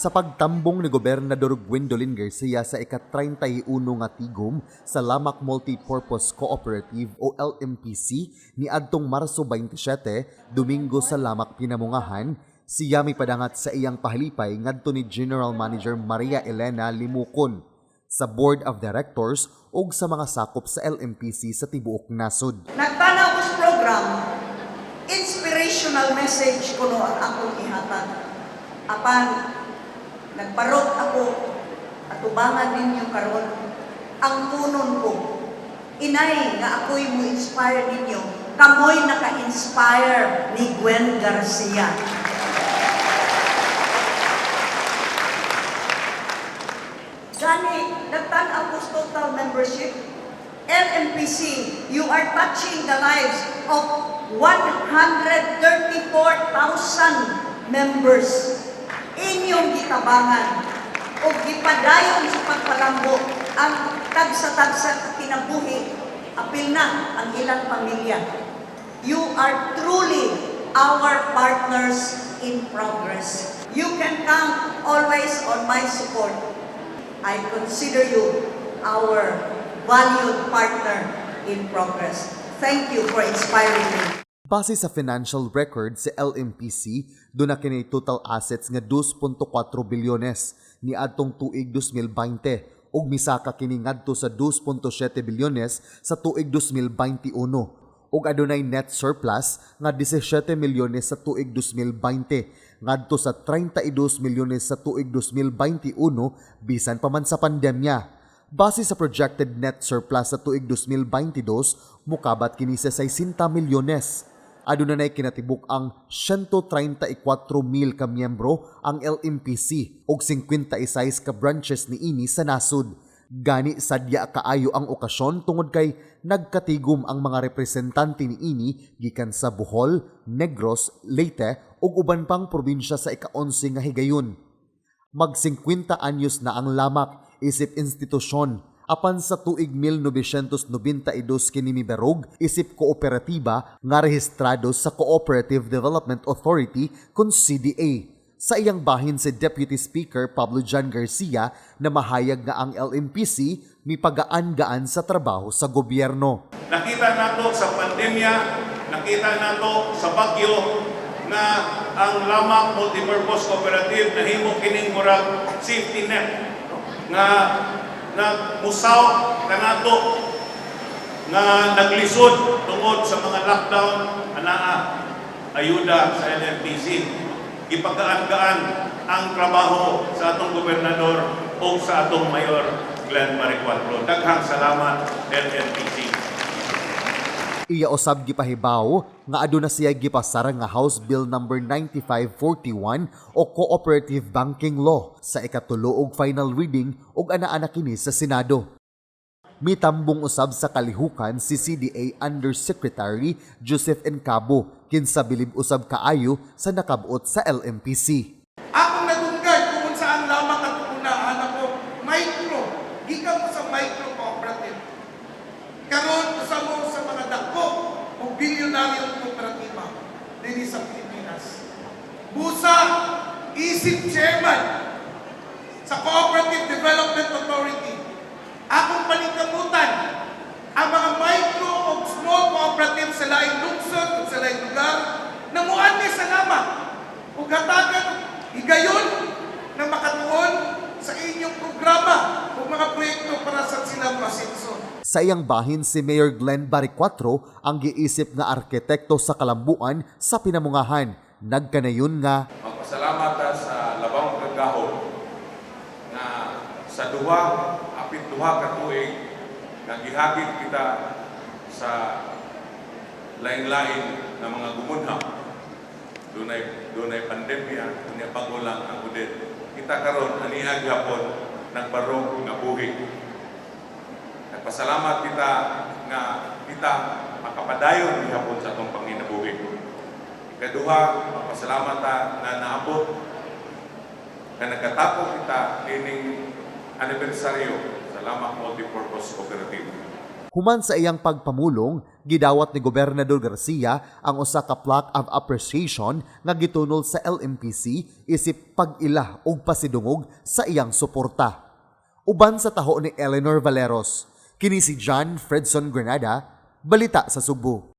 Sa pagtambong ni Gobernador Gwendolyn Garcia sa ika-31 nga tigom sa Lamac Multipurpose Cooperative o LMPC ni adtong Marso 27, Domingo sa Lamac Pinamungahan, siya mipadangat sa iyang pahalipay ngadto ni General Manager Maria Elena Limukon sa Board of Directors ug sa mga sakop sa LMPC sa tibuok nasod. Nagtanaw ko sa program, inspirational message kuno ang akong ihatag. Apan, nagbarog ako, atubangan ninyo karon ang punon ko. Inay nga ako'y mo inspire ninyo, kamoy naka-inspire ni Gwen Garcia. Gani, nagtan-aw ko sa total membership, LMPC, you are touching the lives of 134,000 members. Inyong gitabangan o gipadayon sa pagpalambo ang tagsa-tagsa kinabuhi, apil na ang ilang pamilya. You are truly our partners in progress. You can count always on my support. I consider you our valued partner in progress. Thank you for inspiring me. Base sa financial record sa LMPC, duna kini total assets nga 2.4 bilyones ni adtong tuig 2020 ug misaka kini ngadto sa 2.7 bilyones sa tuig 2021 ug adunay net surplus nga 17 milyones sa tuig 2020 ngadto sa 32 milyones sa tuig 2021 bisan pa man sa pandemya. Base sa projected net surplus sa tuig 2022, mukabat kini sa 60 milyones. Aduna nay kinatibuk ang 134 mil ka miyembro ang LMPC ug 56 ka branches niini sa nasod. Gani sadya kaayo ang okasyon tungod kay nagkatigom ang mga representante niini gikan sa Bohol, Negros, Leyte ug uban pang probinsya sa ika-11 nga higayon. Mag 50 anyos na ang Lamac isip institusyon. Apan sa tuig 1992 kini mibarog isip kooperatiba nga rehistrado sa Cooperative Development Authority kon CDA. Sa iyang bahin, si Deputy Speaker Pablo John Garcia na mahayag nga ang LMPC mipagaan-gaan sa trabaho sa gobyerno. Nakita nato sa pandemya, nakita nato sa bagyo nga ang Lamac Multipurpose Cooperative nahimo kining murag safety net nga nagmusaw kanato nga naglisod tungod sa mga lockdown. Anaa ayuda sa LMPC, gipagaan-gaan ang trabaho sa atong gobernador o sa atong Mayor Glenn Baricuatro. Daghang salamat, LMPC. Iya usab gipahibaw nga aduna siya gipasar nga House Bill number 9541 o Cooperative Banking Law sa ikatulo og final reading ug ana-ana kini sa Senado. Mitambong usab sa kalihukan si CDA Undersecretary Joseph Encabo kinsa bilib usab kaayo sa nakabot sa LMPC. Akong nadunggan kung unsa ang Lamac at unaan ako, micro, gikan mo sa micro cooperative. Karon usa mo sa mga dako o bilyonaryong kooperatiba dinhi sa Pilipinas. Busa, isip chairman sa Cooperative Development Authority. Akong paningkamutan ang mga micro o small cooperative sa laing lungsod ug sa laing lugar na muanhi sa Lamac ug hatagan og higayon na makatuon sa inyong programa ug mga proyekto para sa sila moasenso. Sa iyang bahin, si Mayor Glenn Baricuatro ang giisip nga arkitekto sa kalambuan sa Pinamungahan. Nagkanayon nga Magpasalamat ta sa labang kagahom nga sa duha, apit 2 ka tuig nga gihagit kita sa lain-lain nga mga gumunha. Dunay pandemya, unya bago lang ang Odette. Kita karon ania gihapon nagbarog nga buhi. Nagpasalamat kita nga kita makapadayon gihapon sa atong panginabuhi. Ikaduha, magpasalamat ta nga naabot nga nagkatapok kita nining anibersaryo sa Lamac Multipurpose Cooperative. Human sa iyang pagpamulong, gidawat ni Gobernador Garcia ang usa ka plaque of appreciation nga gitunol sa LMPC isip pag-ila og pasidungog sa iyang suporta. Uban sa taho ni Eleanor Valeros, kini si John Fredson Granada, Balita sa Sugbo.